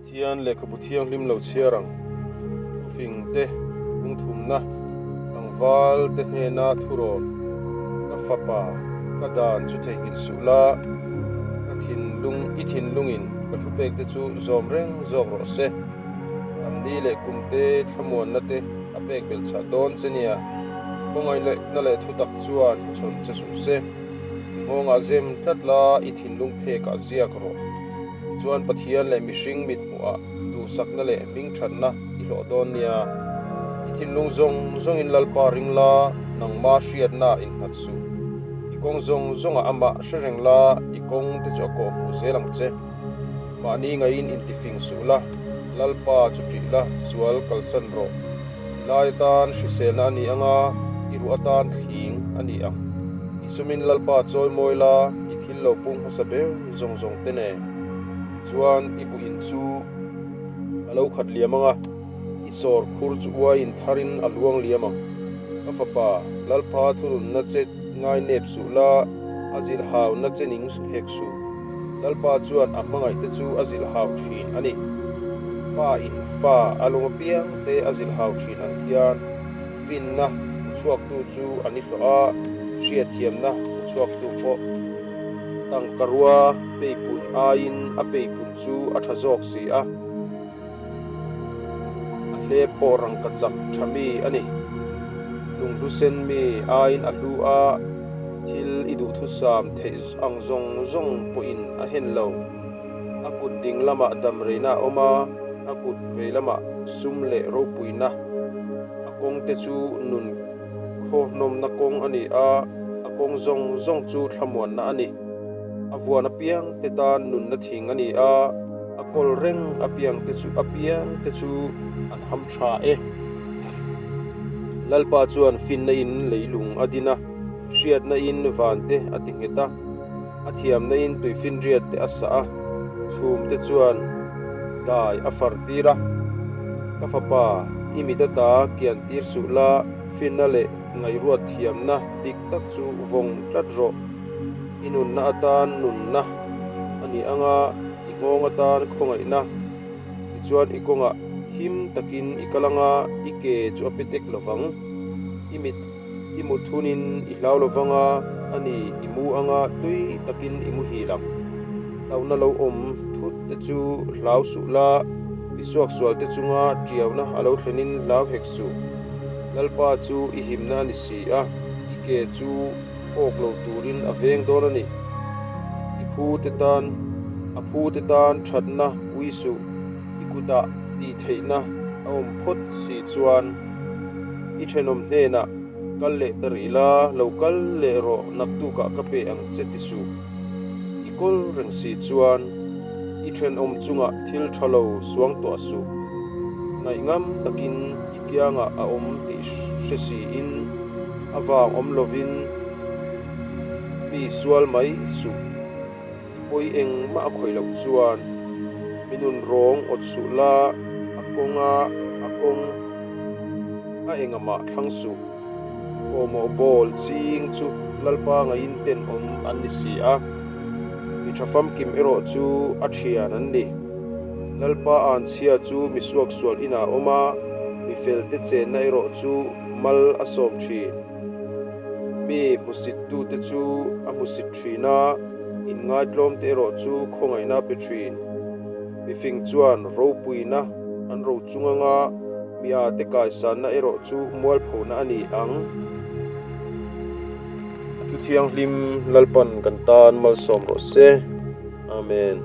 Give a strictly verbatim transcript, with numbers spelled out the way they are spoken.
Pathian Lekhabu Thianghlim Lohchiarang. Thufingte, bung thumna. Tangvalte hnena thuro. Ka Fapa, ka dan chu theinghil suh la, ka thinlung, i thinlungin ka thupekte chu zawm reng zawk rawh se. Tam ni leh kumte thlamuannate a pek belchhah dawn che nia. Ka ngaihnaona leh thutak chuan ka chhawn che suh se. Inghawngah zem tlat la, i thinlung phekah ziak rawh. Chuan Pathian leh mihring mithmuhah duhsakna leh hming ṭhatna i hlawh dawn nia. I thinlung zawng zawngin Lalpa ring la, nangma hriatna innghat suh. I kawng zawng zawngah amah hre reng la, i kawngte chu a kawhhmuh zel ang che. Mahni ngaiin intifing suh la, Lalpa chu ṭih la, sual kalsan rawh. Lai atan hriselna a ni ang a, i ruh atan thling a ni ang. I sumin Lalpa chawimawi la, i thil lo pung hmasa ber zawng zawng te nen. Chuan i buin chu a lo khat liam ang a, i sawr khur chu uain tharin a luang liam ang. Ka Fapa, Lalpa thununna che ngainep suh la, a zilhhauna che ning hek suh. Lalpa chuan a hmangaihte chu a zilhhau ṭhin a ni. Pain fa a lawm apiangte a zilhhau ṭhin ang hian, finna chhuaktu chu a ni hlawh a, hriatthiamna chhuaktu pawh. Tangkarua peipun aiin a peipun chu a ṭha zawk si a. A hle pawh rangkachak ṭha mi a ni. Lunghlu sen mi aiin a hlu a, thil i duhthusam theih ang zawng zawng pawhin a hen lo. A kut ding lamah damreina a awm a, a kut vei lamah sum leh ropuina. A kawngte chu nun khawhnawmna kawng a ni a, a kawng zawng zawng chu thlamuanna a ni. A vuan apiangte tan nunna thing a ni a, a kawl reng apiangte chu, apiangte chu an hamṭha e. Lalpa chuan finnain leilung a din a, hriatnain vante a tinghet a, a thiamnain tuifinriatte a sah a, chhumte chuan dai a fartir a. Ka Fapa, i mit ata kiantir suh la, finna leh ngaihruat thiamna dik tak chu vawng tlat rawh. I nunna atan nunna a ni ang a, i nghawng atan khawngaihna. Tichuan i kawngah him takin i kal ang a, i ke chu a pe tek lo vang. I mit, i mut hunin i hlau lo vang a, a ni i mu ang a, tui takin i muhil ang. Tauhna lo awm thutte chu hlau suh la, misuaksualte chunga tiauna a lo thlenin hlau hek suh. Lalpa chu i himna a ni si a, i ke chu awk lo turin a veng dawn a ni. I phute tan, a phute tan ṭhatna ui suh, i kutah tih theihna a awm phawt si chuan, i ṭhenawm hnenah, kal leh ta rih la, lo kal leh rawh, naktukah ka pe ang che ti suh. I kawl reng si chuan, i ṭhenawm chungah thil ṭha lo suangtuah suh. Ngaihngam takin i kiangah a awm tih hre siin, a vang awm lovin mi sual mai suh. I pawi engmah a khawih loh chuan, mi nun rawng awt suh la, a kawng a, a kawng a engamah thlang suh. Pawhmawh bawl ching chu Lalpa ngaiin tenawm an ni si a, mi ṭha famkim erawh chu a ṭhian an ni. Lalpa anchhia chu misuaksual inah a awm a, mi felte chenna erawh chu mal a sawm ṭhin. Mi hmusittute chu a hmusit ṭhin a, inngai tlawmte erawh chu khawngaihna a pe ṭhin. Mi fing chuan ropuina an ro chung ang a, mi ate kaisanna erawh chu mualphona a ni ang. A thu thianghlim Lalpan kan tan malsawm rawh se. Amen.